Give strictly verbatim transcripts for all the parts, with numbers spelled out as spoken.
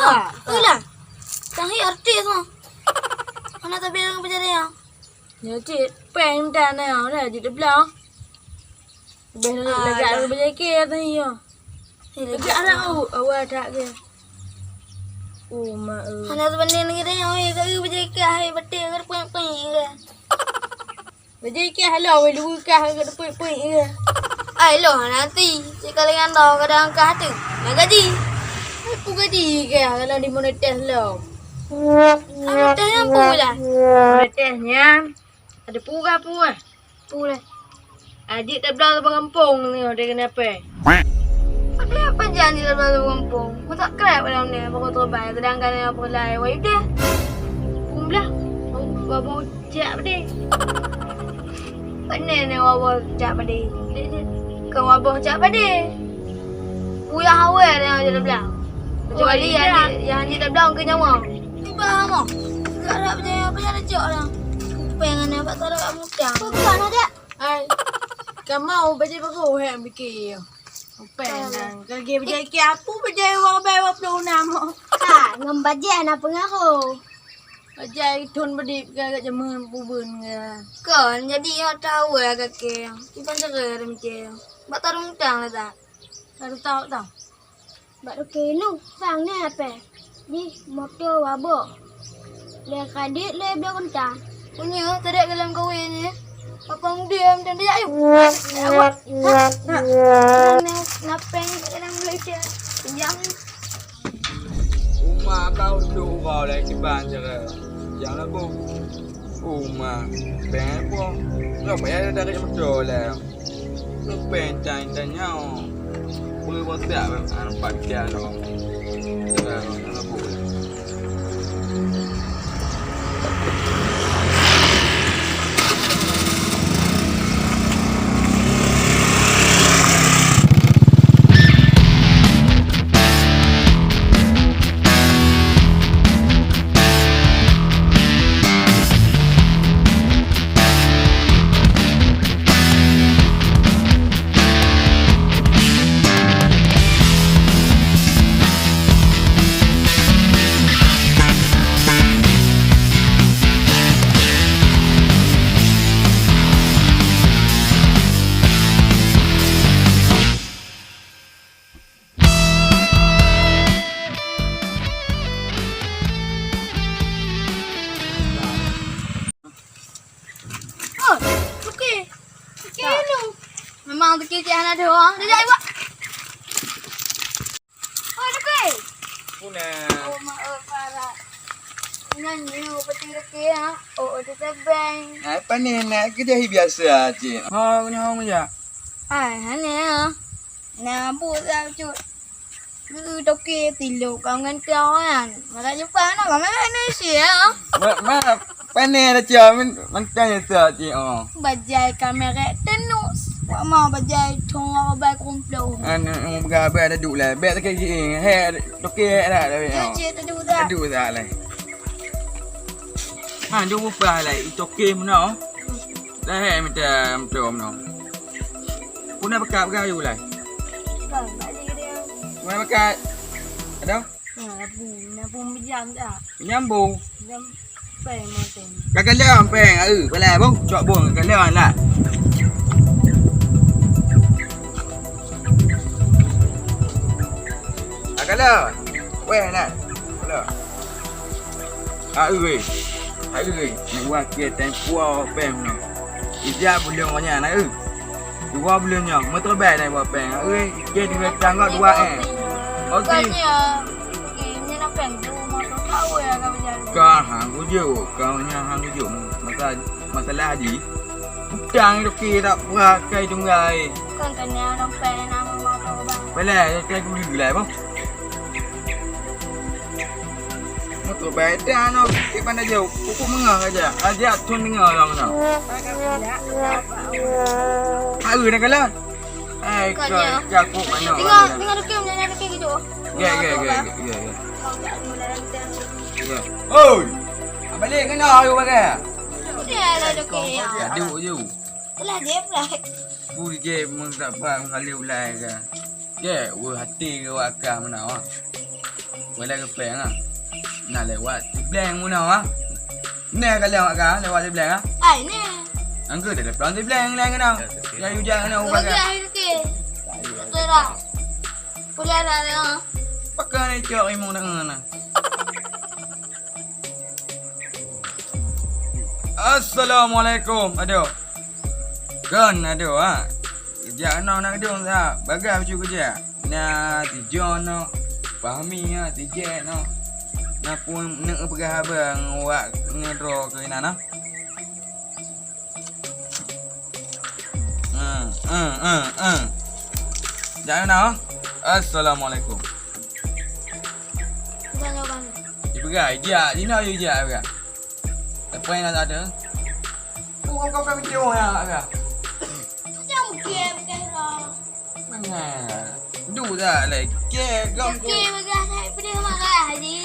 Ah, ulah. Tang hi artis mah. Hana tabi ngon bajèe nyan. Nyoe cit, péng dan na, na jeuet tabloe. Bèk lagak bajèe kèe tadi nyoe. Lagak anak u, awak that kèe. Oh, mak, eh. Hana teubandéng lagèe nyoe, eh, keu bajèe kèe, hai, baté, keu puék-puék, keu. Bajèe kèe halom, weh, lu kah, keu puék-puék, keu. Ai, loh, nanti, cit kali nyan droe, kadang kah tu. Na gaji. Ai, peue gaji kah, kalau dimonetis lom. Monetis nyan peue lah? Monetis nyan. Ada pura-pura. Pura. Adik tabloe bak gampông ni, dia kena apa? Apa, apa janji tabloe bak gampông? Masa krab dalam ni, apa kau terbaik? Sedangkan yang apa lain, wah, udah. Pun belah. Wabah cak pedih. Mana ni wabah cak pedih? Kau wabah cak pedih. Puyah awal yang jadi belah. Kecuali yang, yang jadi belah ke nyawa. Tiba mah. Gerak je apa yang lecok lah. Pengen apa tak ada kat muka. Bukan ada. Ai, kamu bajèe baru hai bikin. Upén nang. Kage bajèe kèe apu bajèe wang bai wang puluh enam. Ka, ngon bajèe na pengaruh. Bajèe thon berdip ke agak jameun pubeun ke. Kon, jadi nyoe tahu ya kake. Iban cara macam. Bak tarung utang lah tak? Baru tahu tau. Bak toke nu, sang ni apa? Jih, moto wabok. Lé kredit, lé bloe kontan. Punya, tadi dalam kawin ni. Apa diam dan dia, ayo. Awak. Ha, ha. Napeng dalam Malaysia. Pinjam. Uma kau tu kau lagi kiban cara. Yang lagu. Uma, péng po. Lo payah dari motor lah. Lo péng tan tan nyau. Boleh WhatsApp, ah, nampak dia lo. Dah, dah, dah, dah. Oh, Tuki. Tuki lu. Memang Tuki cik hana doang. Dia jadi buat. Oh, Tuki. Puna. Oh, mak, oh, parah. Nyanyi, oh, peti Tuki, ha. Oh, oh, Tuki beng. Apa ni, nak kerja biasa, cik? Oh, ni hong ya. Ai, hana ya. Nah, bu, dah, cut. Keu toke tilok kau ngon kau kan. Maka jumpa anak kau makan nasi ya. Ma, ma, pane dah cia, min, mantang ya sa ci, oh. Bajai kamera tenus. Wak mau bajai thong wak bai kumplo. Anu, anu, peugah abang dah duk lah. Bek sakit gigi. He, toke he dah, dah, dah, oh. Cik, tak duk dah. Tak duk dah lah. Ha, duk upah lah. Toke mana? Dah he, minta, minta mana? Puna pekat peugah ayu lai. Kan, balik dia. Puna pekat. Ada? Ha, pun, nak pun berjam dah. Nyambung. Jam peng manteng. Kakak lom peng, aeu, balai bung, cok bung, kakak lom lah. Kakak lom. Weh, nak. Lom. Hai, hai. Nak buat keu tempoh pem nyoe. Ija buleuen nyan, hai. Dua buleuen nyoe, meuteureubai na buat pem. Hai, ija dua tangga dua, eh. Oke. Bukannya, oke, ini nak pem tu, mau tahu ya, kau jalan. Kau hang kujuk, kau nyan hang kujuk. Masa, masalah haji. Utang tu kira tak pakai tunggai. Bukan kena orang pem nama mau tahu, bang. Boleh, saya dulu lah, bang. Moto bai dah no, ke mana jauh? Pokok menga aja. Aja tun dengar orang no. Aru dah kalah. Hai, kau jago mana? Tengok, tengok dukung, jangan dukung gitu. Ya, ya, ya, ya, ya. Ya. Oi. Balik kena ayo bagai. Udah lah dukung ya. Aduh, you. Telah je, Bray. Ku je mengapa mengalir ulai ke? Ke, wah hati ke wakah mana, wah. Wala geupeng ah. Na lewat Sibleng meunoe ah. Neh ka lewat ka lewat Sibleng ah. Ai neh. Angka dah lewat Sibleng lain kena. Ya yu jak kena ubat. Lagi ai ke. Tera. Kuliah dah lewat. Pakai ni cok imong dah ngena. Assalamualaikum. Aduh. Kon aduh ha. Jak nong nak dong sa. Bagai baju kerja. Na si John no, Fahmi no, si Jack no. Na pun neuk peugah haba ngon wak ngeudroe keu inan no. Hmm, hmm, hmm, hmm. Jak na. Assalamualaikum. Ipeugah, ijak, dinoe ijak peugah. Lepas nak ada. Bukan kau kami dia ya peugah. Macam game kan. Mana? Du dah lagi. Kau Oke, bagah saya boleh marah je.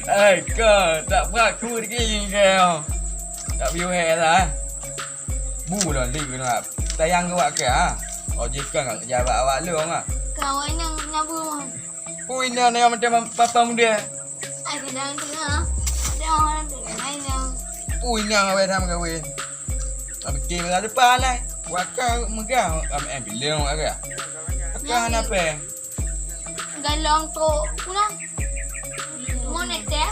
Eh, kau tak beraku lagi kau. Tak payah heran lah. Bu lah, li kena. Sayang ke wak ke ha? Oh, jika enggak kerja awak-awak lu ha. Kawan yang nyabu mah. Ui, na, na, macam papa muda. Ai, kadang tu ha. Ada orang tu main yang. Ui, na, awak dah mengkawin. Tapi kira depan lah. Wak ke megah, am, em, bilang wak ke. Pekan apa? Galong tu, pulang. Moneter,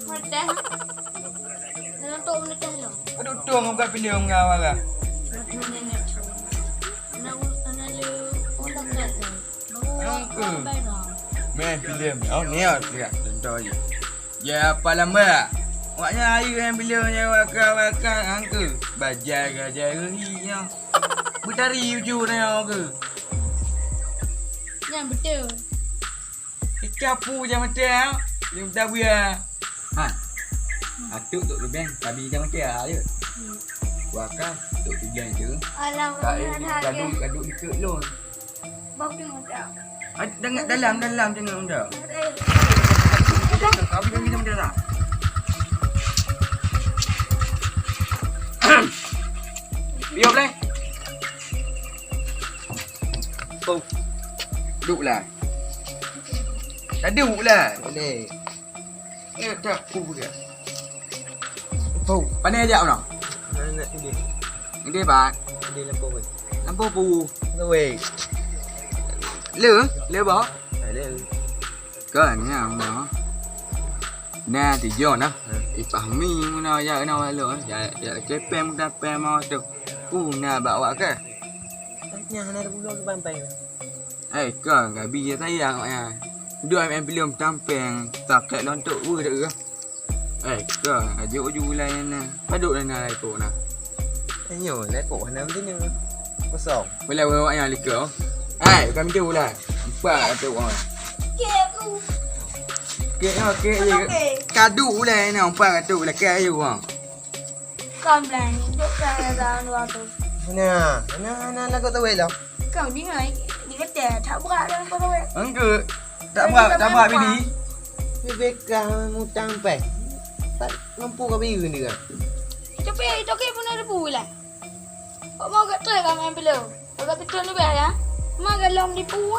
moneter. Galong tu moneter lo. Aduh, tu ngam kat pindah ngam lah. Angka. Main filem. Oh, ni ah, lihat contoh je. Ya, apa lamba? Awaknya ayu yang bila nya waka-waka angka. Bajai gajah rehi nya. Betari uju na ke? Yang betul. Ikan pu je macam dia minta buya. Ha. Atuk tok tu ben, tapi je macam dia je. Waka tok tu ben tu. Alah, tak ada kadu kadu dikit lon. Bau tengok tak? Ah, tengok dalam, dalam tengok dah. Eh. Kau pergi macam dia tak? Piok leh. Oh. Duduklah. Dah duduklah. Boleh. Eh, tak, aku juga. Oh, pandai ajak mana? Nak, nak tidur. Tidur, Pak. Tidur lampu weh. Lampu apa? Weh. Le, le apa? Ah, le. Kan, ya, mana? Nah, tidur nah. Ha. Eh, Fahmi mana ajak kena malu, eh. Ya, ya, kepeng dah peng mau tu. Ku nak bawa ke? Nyang hana ada bulu ke bampai. Eh, kau gabi je sayang awaknya. Dua M M belum tampeng, sakét lontok weh dak ke? Eh, kau ajuk uju ulai na. Paduk na na lekok na. Ayo, lekok hana betina. Kosong. Boleh awak yang lekok. Hai, bukan minta ulai. Empat ratus orang. Kek aku. Kek ha, kek je. Kadu ulai na empat ratus ulai kek ayu ha. Kau belanja dua ratus. Nah, nah, nah, lagu tu weh lah. Kau ni ngai, dia kata tak berat dalam kau weh. Engke, tak berat, tak berat bini. Bebek kau mutang peh. Tak mampu kau beli ni kan. Tapi itu ke pun ada pula. Kok mau kat tu kan main belum? Agak betul ni bah ya. Ma galong di pu.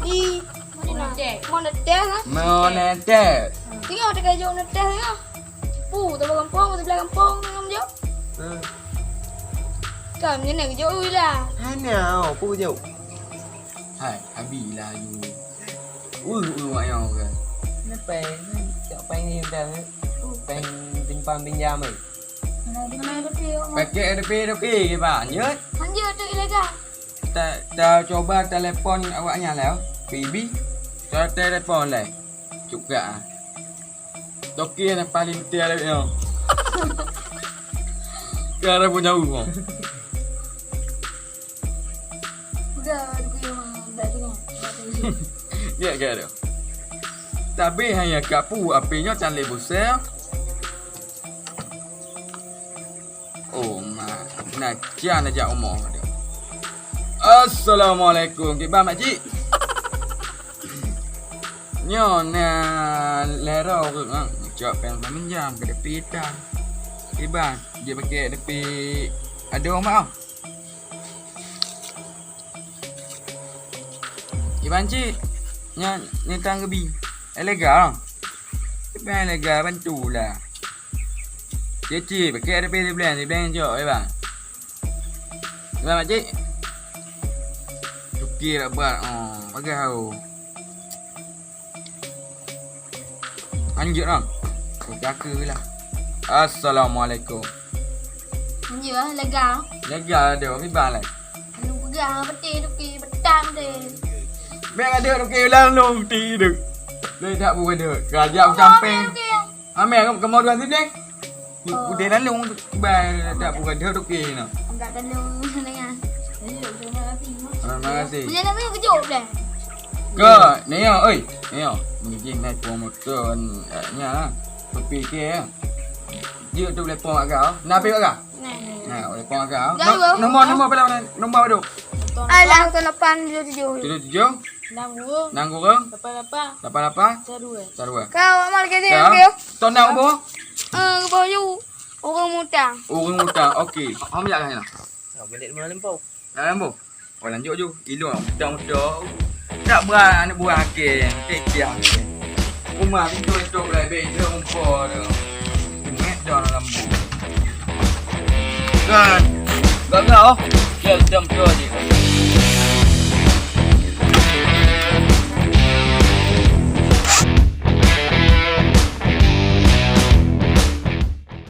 Di mana? Moneter. Moneter ha? Moneter. Tengok tak kajak moneter ha. Pu, tu gampang, tu belah gampang, tengok jauh. Hmm. Kau ni nak jauh lah. Hanya, oh, pu jauh. Hai, abi lah you. Ui, ui, ayah orang. Kenapa? Cak pengen dah. Pengen pinjam pinjam eh. Pakai ada P dok eh, Pak. Lanjut. Lanjut tu ilegal. Ta, ta cuba telepon awaknya lah. P B. Ta telepon lah. Cuka ah. Toke na paling tiada nyo. Kara punya uang. Udah, aku yang dah dengar. Dia kata. Tapi hanya kapu apinya can le busel. Oh, ma, na kian aja umoh dia. Assalamualaikum. Kiban makcik. Nyo na lero ke ha. Cok peng minjam ke depi ita. Kiban, dia pakai depi adoh mak. Kiban cik. Nya ni tang gebi. Elega. Bang lega bantulah. Cik, cik, pakai ada pih di blank, di blank jok, eh, bang. Bang, makcik. Tukir abang, oh, pakai hau. Lanjut lah. Aku lah. Assalamualaikum. Lanjut lah, lega. Lega ada, tapi bang lah. Anu pegang, betul, tukir, betam deh. Bang ada tukir, lalu ti tu. Dia tak bukan dia. Kerajaan camping. Amel, kamu, kamu dua sini. Oh. Udah lalu, bang, tak bukan dia tukir ni. Agak lalu, dengan. Terima kasih. Terima kasih. Punya nama kejut deh. Ke, Neo, oi. Neo, mungkin naik promotor, eh, nya. Tapi ke, ya. Dia tu boleh pom agak. Nak pergi agak? Nah, nah, boleh pom agak. Dah, no-, dua. Nombor, nombor berapa? Nombor berapa tu? Alah, tu lapan tujuh tujuh. Tujuh tujuh? Enam dua. Enam dua. Lapan lapan. Lapan lapan. Satu dua. Satu dua. Kau amal ke dia, ya. Okey. Tuan nak nombor? Eh, nombor you. Orang mutang. Orang mutang. Okey. Kamu jak kat sana. Nak balik rumah lempau. Dalam bu. Oh, lanjut ju. Ilong muda-muda. Tak berat anak buah akeng. Kecil akeng. Rumah pintu itu belah beg dia rumput tu. Ingat dah dalam bu. Kan. Gagal. Dia jam tu je.